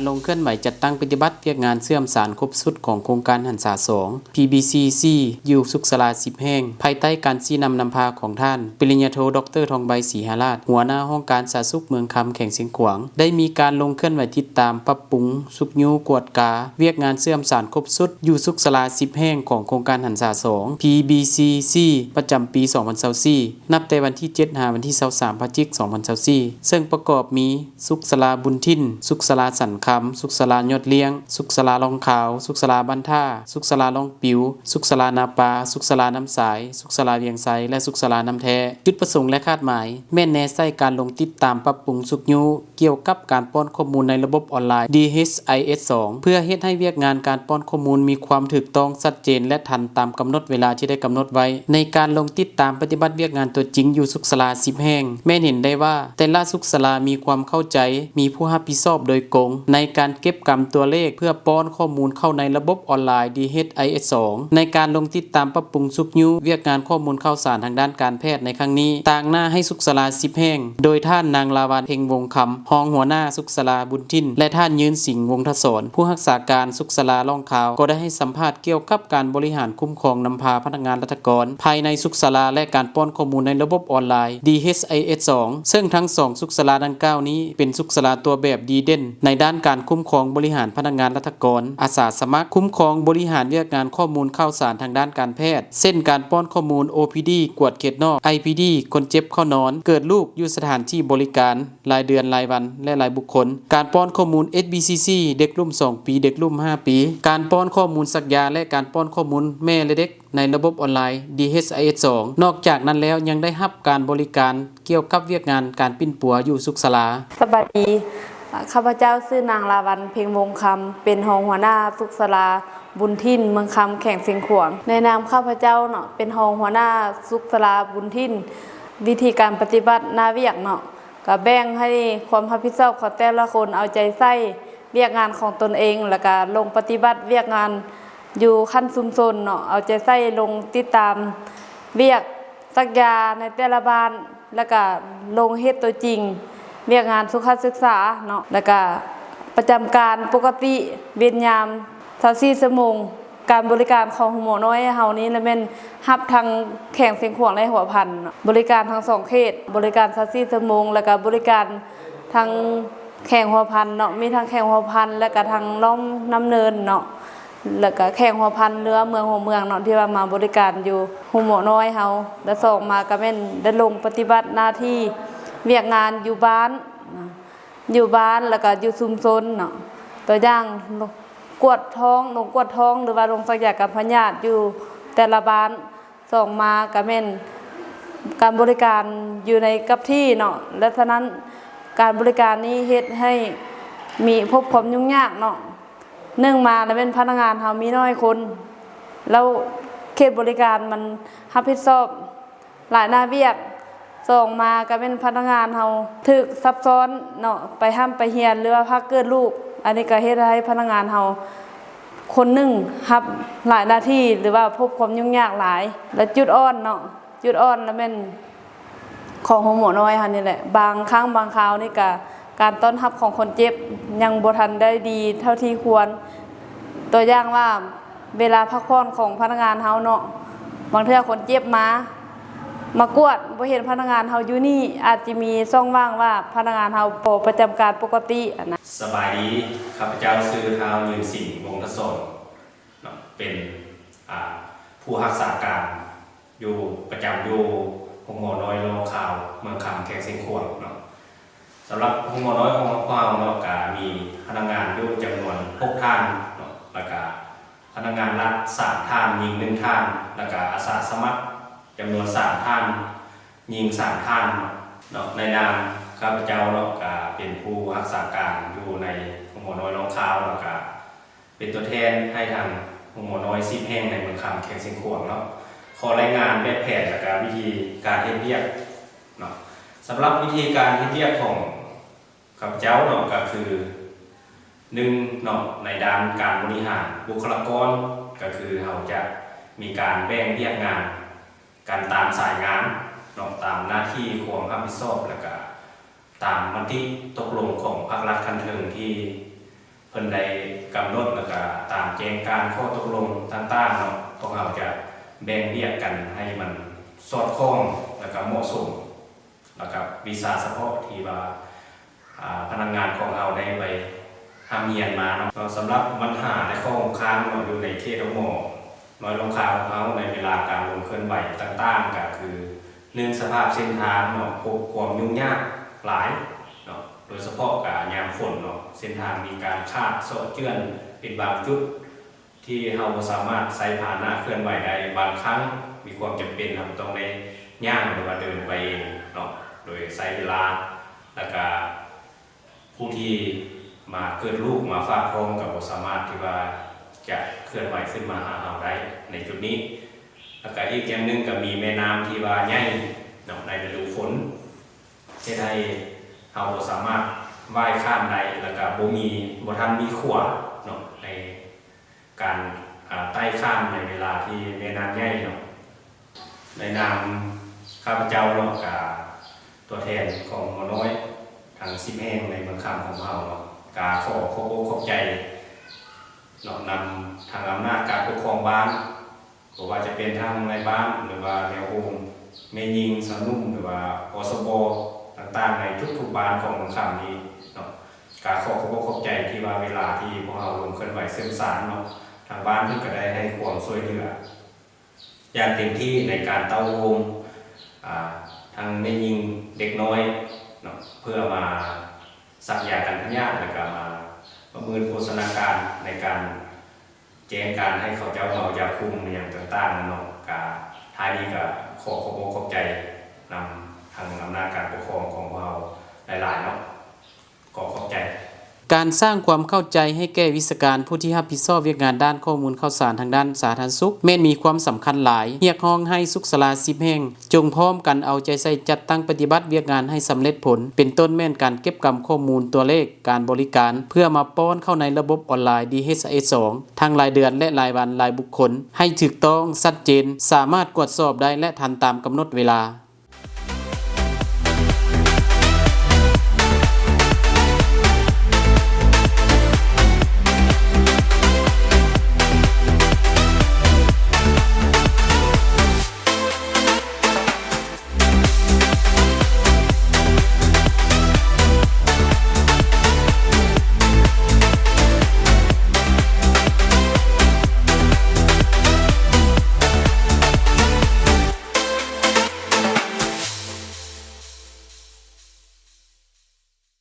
ລົງເຄື່ອນໄຫວຈັດຕັ້ງປະຕິບັດວຽກງານເຊື່ອມສານຄົບຊຸດຂອງໂຄງການຫັນສາສອງ ພີບີຊີສີ່ ຢູ່ສຸກສາລາສິບແຫ່ງ ພາຍໃຕ້ການຊີ້ນຳນຳພາຂອງທ່ານ ປະລິນຍາໂທ ດອກເຕີ ທອງໃບ ສີຫາລາດ ຫົວໜ້າຫ້ອງການສາທາລະສຸກເມືອງຄຳ ແຂວງຊຽງຂວາງ ໄດ້ມີການລົງເຄື່ອນໄຫວຕິດຕາມ, ປັບປຸງ, ຊຸກຍູ້, ກວດກາ ວຽກງານເຊື່ອມສານຄົບຊຸດ ຢູ່ສຸກສາລາສິບແຫ່ງຂອງໂຄງການຫັນສາສອງ ພີບີຊີສີ່ ປະຈຳປີສອງພັນຊາວສີ່ ນັບແຕ່ວັນທີເຈັດ ຫາວັນທີຊາວສາມ ພະຈິກ ສອງພັນຊາວສີ່ ເຊິ່ງປະກອບມີ ສຸກສາລາບຸນຖິ່ນ, ສຸກສາລາສັນຄຳ, ສຸກສາລາຍອດລ້ຽງ, ສຸກສາລາລ່ອງຄາວ, ສຸກສາລາບ້ານທ່າ, ສຸກສາລາລ່ອງປິວ, ສຸກສາລານາປາ, ສຸກສາລານ້ຳຊາຍ, ສຸກສາລາວຽງໄຊ ແລະ ສຸກສາລານ້ຳແທ້. ຈຸດປະສົງ ແລະ ຄາດໝາຍ ແມ່ນແນໃສ່ການລົງຕິດຕາມ, ປັບປຸງ, ຊຸກຍູ້ ກ່ຽວກັບການປ້ອນຂໍ້ມູນໃນລະບົບອອນລາຍ ດີເອັດຊ໌ໄອເອັດສອງ ເພື່ອເຮັດໃຫ້ວຽກງານການປ້ອນຂໍ້ມູນມີຄວາມຖືກຕ້ອງ, ຊັດເຈນ ແລະ ທັນຕາມກຳນົດເວລາທີ່ໄດ້ກຳນົດໄວ້. ໃນການລົງຕິດຕາມປະຕິບັດວຽກງານຕົວຈິງຢູ່ສຸກສາລາສິບແຫ່ງ ແມ່ນເຫັນໄດ້ວ່າແຕ່ລະສຸກສາລາມີຄວາມເຂົ້າໃຈ, ມີຜູ້ຮັບຜິດຊອບໂດຍກົງໃນການເກັບກຳຕົວເລກເພື່ອປ້ອນຂໍ້ມູນເຂົ້າໃນລະບົບອອນລາຍ ດີເອັດຊ໌ໄອເອັດສອງ ໃນການລົງຕິດຕາມ, ປັບປຸງ, ຊຸກຍູ້ ວຽກງານຂໍ້ມູນຂ່າວສານທາງດ້ານການແພດໃນຄັ້ງນີ້. ຕາງໜ້າໃຫ້ສຸກສາລາສິບແຫ່ງ ໂດຍທ່ານນາງລາວັນ ເພັງວົງຄຳ ຮອງຫົວໜ້າສຸກສາລາບຸນຖິ່ນ ແລະ ທ່ານ ຍືນສິງ ວົງທະສອນ ຜູ້ຮັກສາການສຸກສາລາລ່ອງຄາວ ກໍໄດ້ໃຫ້ສຳພາດກ່ຽວກັບການບໍລິຫານຄຸ້ມຄອງນຳພາພະນັກງານລັດຖະກອນພາຍໃນສຸກສາລາ ແລະ ການປ້ອນຂໍ້ມູນໃນລະບົບອອນລາຍ ດີເອັດຊ໌ໄອເອັດສອງ ເຊິ່ງທັງສອງສຸກສາລາດັ່ງກ່າວນີ້ເປັນສຸກສາລາຕົວແບບດີເດັ່ນໃນດ້ານການຄຸ້ມຄອງບໍລິຫານພະນັກງານລັດຖະກອນ, ອາສາສະໝັກ, ຄຸ້ມຄອງບໍລິຫານວຽກງານຂໍ້ມູນຂ່າວສານທາງດ້ານການແພດ ເຊັ່ນ ການປ້ອນຂໍ້ມູນ ໂອ ພີ ດີ ກວດເຂດນອກ, ໄອ ພີ ດີ ຄົນເຈັບເຂົ້ານອນ, ເກີດລູກຢູ່ສະຖານທີ່ບໍລິການ ລາຍເດືອນ, ລາຍວັນ ແລະ ລາຍບຸກຄົນ, ການປ້ອນຂໍ້ມູນ ເອັດ ບີ ຊີ ຊີ ເດັກລຸ່ມສອງປີ, ເດັກລຸ່ມຫ້າປີ, ການປ້ອນຂໍ້ມູນສັກຢາ ແລະ ການປ້ອນຂໍ້ມູນແມ່ ແລະ ເດັກໃນລະບົບອອນລາຍ ດີເອັດຊ໌ໄອເອັດສອງ. ນອກຈາກນັ້ນແລ້ວ ຍັງໄດ້ຮັບການບໍລິການກ່ຽວກັບວຽກງານການປິ່ນປົວຢູ່ສຸກສາລາ. ສະບາຍດີ, ຂ້າພະເຈົ້າຊື່ນາງ ລາວັນ ເພັງວົງຄຳ ເປັນຮອງຫົວໜ້າສຸກສາລາບຸນຖິ່ນ ເມືອງຄຳ ແຂວງຊຽງຂວາງ. ໃນນາມຂ້າພະເຈົ້າເນາະ ເປັນຮອງຫົວໜ້າສຸກສາລາບຸນຖິ່ນ ວິທີການປະຕິບັດໜ້າວຽກເນາະ ກະແບ່ງໃຫ້ຄວາມຮັບຜິດຊອບຂອງແຕ່ລະຄົນເອົາໃຈໃສ່ວຽກງານຂອງຕົນເອງ ແລ້ວກະລົງປະຕິບັດວຽກງານຢູ່ຂັ້ນຊຸມຊົນເນາະ ເອົາໃຈໃສ່ລົງຕິດຕາມວຽກສັກຢາໃນແຕ່ລະບ້ານ ແລ້ວກະລົງເຮັດຕົວຈິງວຽກງານສຸຂະສຶກສາເນາະ ແລ້ວກະປະຈຳການປົກກະຕິເວນຍາມ ຊາວສີ່ຊົ່ວໂມງ. ການບໍລິການຂອງໂຮງໝໍນ້ອຍເຮົານີ້ລະແມ່ນຮັບທັງແຂວງຊຽງຂວາງ ແລະ ຫົວພັນເນາະ, ບໍລິການທັງສອງເຂດ, ບໍລິການຊາວສີ່ຊົ່ວໂມງ ແລ້ວກະບໍລິການທັງແຂວງຫົວພັນເນາະ, ມີທັງແຂວງຫົວພັນ ແລ້ວກະທັງລ້ອມນ້ຳເນີນເນາະ, ແລ້ວກະແຂວງຫົວພັນ ຫຼືວ່າເມືອງຫົວເມືອງເນາະ ທີ່ວ່າມາບໍລິການຢູ່ໂຮງໝໍນ້ອຍເຮົາ. ແລ້ວສອງມາກະແມ່ນໄດ້ລົງປະຕິບັດໜ້າທີ່ວຽກງານຢູ່ບ້ານ ຢູ່ບ້ານ ແລ້ວກະຢູ່ຊຸມຊົນເນາະ, ຕົວຢ່າງ ກວດທ້ອງ, ລົງກວດທ້ອງ ຫຼືວ່າລົງສັກຢາກັນພະຍາດຢູ່ແຕ່ລະບ້ານ. ສອງມາກະແມ່ນການບໍລິການຢູ່ໃນກັບທີ່ເນາະ, ແລະ ສະນັ້ນການບໍລິການນີ້ເຮັດໃຫ້ມີ ພົບຄວາມຫຍຸ້ງຍາກເນາະ. ໜຶ່ງມາລະແມ່ນພະນັກງານເຮົາມີໜ້ອຍຄົນ ແລ້ວເຂດບໍລິການມັນຮັບຜິດຊອບ ຫຼາຍໜ້າວຽກ. ສອງມາກະແມ່ນພະນັກງານເຮົາຖືກຊັບຊ້ອນເນາະ, ໄປຮ່ຳໄປຮຽນ ຫຼືວ່າພັກເກີດລູກ, ອັນນີ້ກະເຮັດໃຫ້ພະນັກງານເຮົາຄົນໜຶ່ງຮັບຫຼາຍໜ້າທີ່ ຫຼືວ່າພົບຄວາມຫຍຸ້ງຍາກຫຼາຍ. ແລະ ຈຸດອ່ອນເນາະ, ຈຸດອ່ອນລະແມ່ນຂອງໂຮງໝໍນ້ອຍເຮົານີ້ແຫຼະ, ບາງຄັ້ງບາງຄາວນີ້ກະ ການຕ້ອນຮັບຂອງຄົນເຈັບຍັງບໍ່ທັນໄດ້ດີເທົ່າທີ່ຄວນ. ຕົວຢ່າງວ່າ ເວລາພັກຜ່ອນຂອງພະນັກງານເຮົາເນາະ, ບາງເທື່ອຄົນເຈັບມາ ມາກວດ ບໍ່ເຫັນພະນັກງານເຮົາຢູ່ນີ້, ອາດຈະມີຊ່ອງວ່າງວ່າພະນັກງານເຮົາບໍ່ປະຈຳການປົກກະຕິຫັ້ນນະ. ສະບາຍດີ, ຂ້າພະເຈົ້າຊື່ທ້າວ ຍືນສິງ ວົງທະສອນ ເນາະ, ເປັນ ອ່າ ຜູ້ຮັກສາການ ຢູ່ ປະຈຳຢູ່ໂຮງໝໍນ້ອຍລອງຄາວ ເມືອງຄຳ ແຂວງຊຽງຂວາງເນາະ. ສຳລັບໂຮງໝໍນ້ອຍຂອງພວກເຮົາເນາະ ກະມີພະນັກງານຢູ່ຈຳນວນຫົກທ່ານເນາະ, ແລ້ວກະພະນັກງານລັດສາມທ່ານ, ຍິງໜຶ່ງທ່ານ, ແລ້ວກະອາສາສະໝັກຈຳນວນສາມທ່ານ, ຍິງສາມທ່ານເນາະ. ໃນນາມຂ້າພະເຈົ້າເນາະ ກະເປັນຜູ້ຮັກສາການຢູ່ໃນໂຮງໝໍນ້ອຍລອງຄາວ ແລ້ວກະ ເປັນຕົວແທນໃຫ້ທາງໂຮງໝໍນ້ອຍສິບແຫ່ງໃນເມືອງຄຳ ແຂວງຊຽງຂວາງເນາະ, ຂໍລາຍງານແບບແຜນ ແລ້ວກະວິທີການເຮັດວຽກເນາະ. ສຳລັບວິທີການເຮັດວຽກຂອງຂ້າພະເຈົ້າເນາະ ກະຄື ໜຶ່ງເນາະ, ໃນດ້ານການບໍລິຫານບຸກຄະລາກອນ ກະຄືເຮົາຈະມີການແບ່ງວຽກງານກັນຕາມສາຍງານເນາະ, ຕາມໜ້າທີ່ຄວາມຮັບຜິດຊອບ ແລ້ວກະຕາມມະຕິຕົກລົງຂອງພັກລັດຂັ້ນເທິງທີ່ ເພິ່ນໄດ້ກຳນົດ ແລ້ວກະຕາມແຈ້ງການຂໍ້ຕົກລົງຕ່າງໆເນາະ, ພວກເຮົາຈະແບ່ງວຽກກັນໃຫ້ມັນສອດຄ່ອງ ແລ້ວກະເໝາະສົມ ແລ້ວກະວິຊາສະເພາະທີ່ວ່າ ອາ ພະນັກງານຂອງເຮົາໄດ້ໄປຮ່ຳຮຽນມາເນາະ. ສຳລັບບັນຫາ ແລະ ຂໍ້ຄົງຄ້າງເນາະ ຢູ່ໃນເຂດໂຮງໝໍນ້ອຍລ້ອງຄາຍຂອງເຮົາ ໃນເວລາການລົງເຄື່ອນໄຫວຕ່າງໆ ກະຄື ໜຶ່ງ ສະພາບເສັ້ນທາງເນາະ ພົບຄວາມຫຍຸ້ງຍາກຫຼາຍເນາະ, ໂດຍສະເພາະກະຍາມຝົນເນາະ ເສັ້ນທາງມີການຂາດເຊາະເຈື່ອນເປັນບາງຈຸດ ທີ່ເຮົາບໍ່ສາມາດໃຊ້ພາຫະນະເຄື່ອນໄຫວໄດ້. ບາງຄັ້ງມີຄວາມຈຳເປັນ ເຮົາຕ້ອງໄດ້ຍ່າງ ຫຼືວ່າເດີນໄປເອງເນາະ ໂດຍໃຊ້ເວລາ ແລ້ວກະຜູ້ທີ່ມາເກີດລູກມາຝາກທ້ອງ ກໍບໍ່ສາມາດທີ່ວ່າຈະເຄື່ອນໄຫວຂຶ້ນມາຫາເຮົາໄດ້ໃນຈຸດນີ້. ແລ້ວກະອີກຢ່າງໜຶ່ງ ກໍມີແມ່ນ້ຳທີ່ວ່າໃຫຍ່ເນາະ ໃນລະດູຝົນ ເຮັດໃຫ້ເຮົາບໍ່ສາມາດວ່າຍຂ້າມໄດ້ ແລ້ວກະບໍ່ມີ ບໍ່ທັນມີຂົວເນາະ ໃນການ ອາ ໄຕ່ຂ້າມໃນເວລາທີ່ແມ່ນ້ຳໃຫຍ່ເນາະ. ໃນນາມຂ້າພະເຈົ້າເນາະ ກະຕົວແທນຂອງໝໍນ້ອຍທັງສິບແຫ່ງໃນເມືອງຄຳຂອງເຮົາເນາະ ກະຂໍຂອບອົກຂອບໃຈເນາະ ນຳທາງອຳນາດການປົກຄອງບ້ານ ບໍ່ວ່າຈະເປັນທາງນາຍບ້ານ ຫຼືວ່າແນວໂຮມ ແມ່ຍິງ ຊາວໜຸ່ມ ຫຼືວ່າ ອສບ ຕ່າງໆ ໃນທຸກໆບ້ານຂອງເມືອງຄຳນີ້ເນາະ, ກະຂໍຂອບອົກຂອບໃຈທີ່ວ່າເວລາທີ່ພວກເຮົາລົງເຄື່ອນໄຫວເຊື່ອມສານເນາະ, ທາງບ້ານເພິ່ນກະໄດ້ໃຫ້ຄວາມຊ່ວຍເຫຼືອຢ່າງເຕັມທີ່ໃນການເຕົ້າໂຮມ ອາ ທັງແມ່ຍິງ ເດັກນ້ອຍເນາະ ເພື່ອມາສັກຢາກັນພະຍາດ ແລ້ວກະມາປະເມີນໂພຊະນາການໃນການ ແຈ້ງການໃຫ້ເຂົາເຈົ້າເມົາຢາຄຸມຫຍັງຕ່າງໆນັ້ນເນາະ. ກະທ້າຍນີ້ກະຂໍຂອບອົກຂອບໃຈນຳທາງອຳນາດການປົກຄອງຂອງພວກເຮົາຫຼາຍໆເນາະ. ຂໍຂອບໃຈ. ການສ້າງຄວາມເຂົ້າໃຈໃຫ້ແກ່ວິຊາການຜູ້ທີ່ຮັບຜິດຊອບວຽກງານດ້ານຂໍ້ມູນຂ່າວສານທາງດ້ານສາທາລະນະສຸກ ແມ່ນມີຄວາມສຳຄັນຫຼາຍ. ຮຽກຮ້ອງໃຫ້ສຸກສາລາສິບແຫ່ງ ຈົ່ງພ້ອມກັນເອົາໃຈໃສ່ຈັດຕັ້ງປະຕິບັດວຽກງານໃຫ້ສຳເລັດຜົນ, ເປັນຕົ້ນແມ່ນການເກັບກຳຂໍ້ມູນຕົວເລກການບໍລິການ ເພື່ອມາປ້ອນເຂົ້າໃນລະບົບອອນລາຍ ດີເອັດຊ໌ເອສອງ ທັງລາຍເດືອນ ແລະ ລາຍວັນ, ລາຍບຸກຄົນ ໃຫ້ຖືກຕ້ອງ, ຊັດເຈນ, ສາມາດກວດສອບໄດ້ ແລະ ທັນຕາມກຳນົດເວລາ.